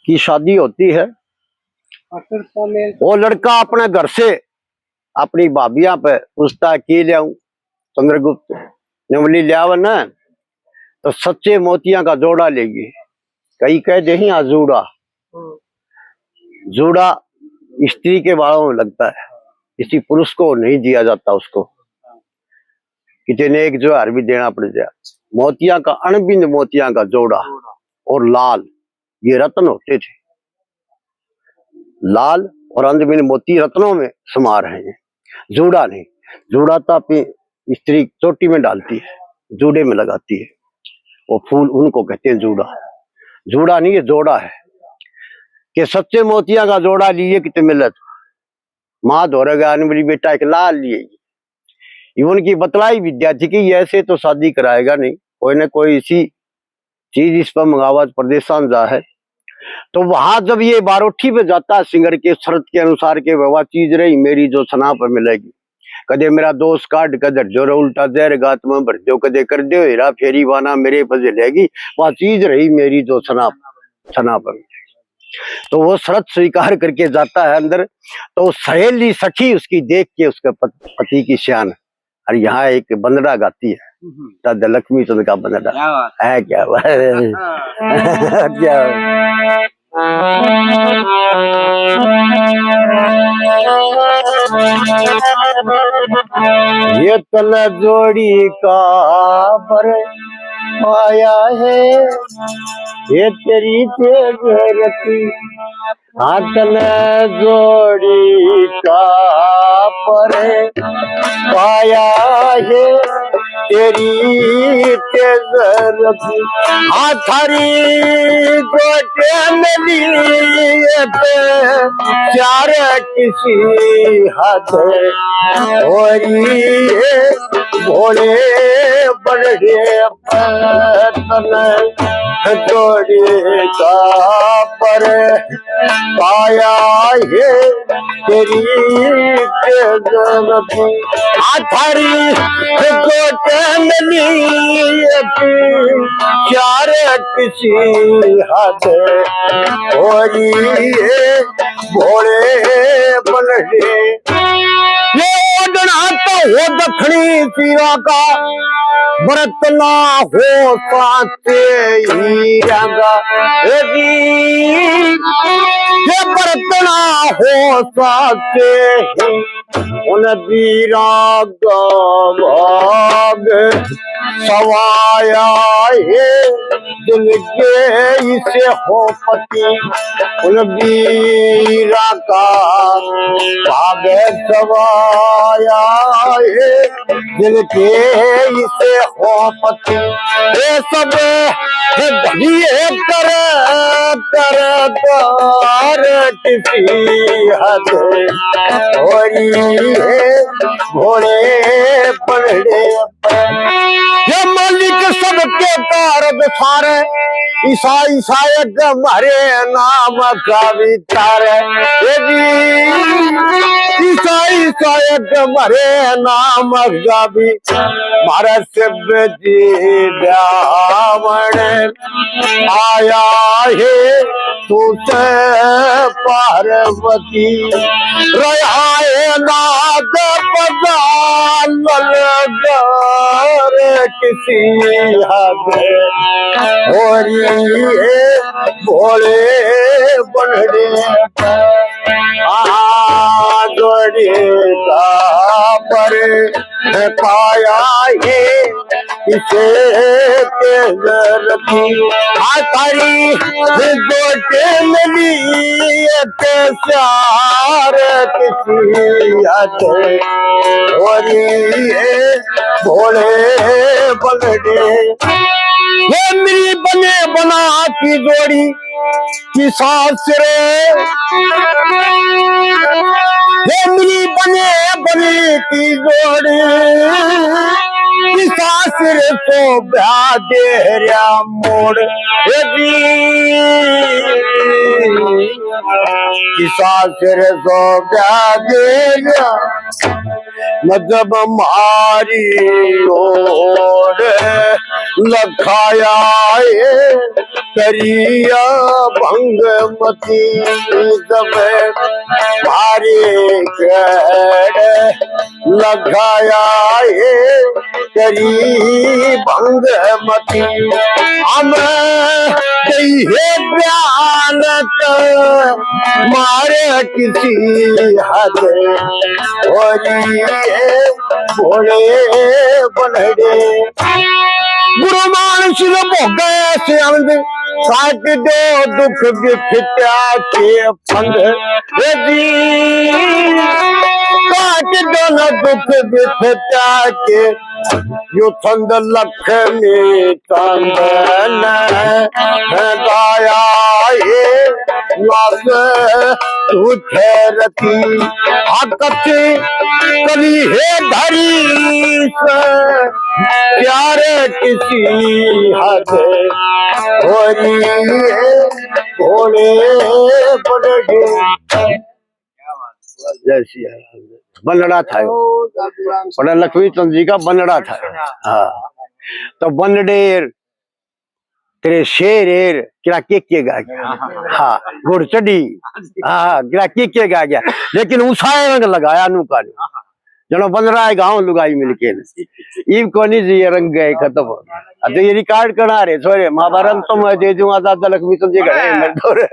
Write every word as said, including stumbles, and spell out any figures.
की शादी होती है, और फिर पहले वो लड़का अपने घर से अपनी भाभियां पे पूछता है, "की ल्याऊं?" चंद्रगुप्त ने बोली, "ल्यावे ना तो सच्चे मोतियां का जोड़ा लेगी।" कई कह दे ही, "हाँ, जूड़ा।" हम्म। जूड़ा स्त्री के बालों में लगता है, किसी पुरुष को नहीं दिया जाता उसको, कितने एक जो हार भी देना पड़ जाए। मोतियां का, अनबिंद मोतियां का जोड़ा और लाल, ये रत्न होते थे। लाल और अनबिंद मोती रत्नों में समा रहे हैं, जूड़ा नहीं। जूड़ा तो अपनी स्त्री चोटी में डालती है, जूड़े में लगाती है, वो फूल, उनको कहते हैं जूड़ा। जूड़ा नहीं, ये जोड़ा है कि सच्चे मोतियां का जोड़ा लिए कितने मिले तो। माँ धोरे गया ने बोली, "बेटा, एक लाल लिए।" ये उनकी बतलाई विद्या थी कि ये ऐसे तो शादी कराएगा नहीं, कोई ना कोई इसी चीज इस पर मंगावा, परदेशां जा है। तो वहां जब ये बारोठी पे जाता है, सिंगर के शर्त के अनुसार के वह चीज रही मेरी जो सना पर मिलेगी, कदे मेरा दोस्त काट के धर दो रे उल्टा जहर गात में भर दो, कदे कर दो हेरा फेरी वाना मेरे पे जलेगी, वह चीज रही मेरी जो सना, सना पर मिलेगी। तो वो शर्त स्वीकार करके जाता है अंदर, तो सहेली सखी उसकी देख के उसके पत-, पति की सियान, और यहाँ एक बंदड़ा गाती है, हम्म। राधा लक्ष्मी चंद का बंदड़ा। क्या बात है। है, क्या बात है। हाँ। क्या बात है। ये तन जोड़ी का बर पाया है, ये तेरी तेज रति। हाथ न जोड़ी का पर पाया है तेरी तेज रति। हाँ, थारी गोटे मिली एक चार किसी हद हो रही है, भोले बनड़े तन जोड़ी का पर पाया है तेरी तेज रति। आ थारी गोटे मिली एक चार किसी हद हो रही है, भोले बनड़े। ये ओढ़ना तो हो दखनी पीरा का, बरतना हो साचे हीरा का। ए जी, ये बरतना हो साचे ही उन वीरा का भाग सवाया है, दिल के इसे हो पति। उन वीरा का भाग सवाया है, दिल के इसे हो पति। ये सब धनिए कर, कर, कर किसी हद हो रही है, भोले पड़े। हे मालिक सबके कारज सारे, ईसा ईसा एक म्हारे नाम का विचार। हे जी, ईसा ईसा एक म्हारे नाम का भी, म्हारा शिव जी ब्राह्मण आया है तू से पार्वती, रहा है नाद बजानल घर किसी हद हो रही है, भोले बनड़े आ जोड़ी का पर पाया है इसे तेज रति। आ थारी गोटे मिली एक चार किसी हद हो रही है, भोले बनड़े। ये मेरी बने बना की जोड़ी की सासरे, हे मेरी बने बने की जोड़ी, की सासरे तो ब्याह दे रहा मोड़, हे जी, की सासरे तो ब्याह दे रहा, मतलब मारी ओड़। लखाया ए करिया भंग मती, जब भारी कड़ लगाया ए करी भंग मती। हम कहिए बयान तो मारे किसी हद हो रही है भोले बनड़े। गुरु मानस भोगे से अंध, काट दो दुख बिपत्या के फंद। ए जी, काट दो न दुख बिपत्या के, यो फंद लक्ष्मी चंदन दाया है। लाश तू ठहरती हकत कली है धरी से, प्यार किसी हद हो रही है भोले बनड़े। जय सिया राम। बनड़ा था यो। बड़ा लक्ष्मी चंद जी का बनड़ा था। हाँ। तो बनड़ेर तेरे शेर एर, किरा के के गा गया। हाँ, घुड़ चढ़ी। हाँ, किरा के के गा गया। लेकिन उसाए रंग लगाया नू का ने। जनो बंदरा है गाँव लुगाई मिलके ने। इब कोनी जी ये रंग गए खत्म। अब तो ये रिकॉर्ड करा रहे, सोरे, महाभारत तो मैं दे दूंगा, दादा लक्ष्मी चंद जी खड़े हैं मेरे दौरे।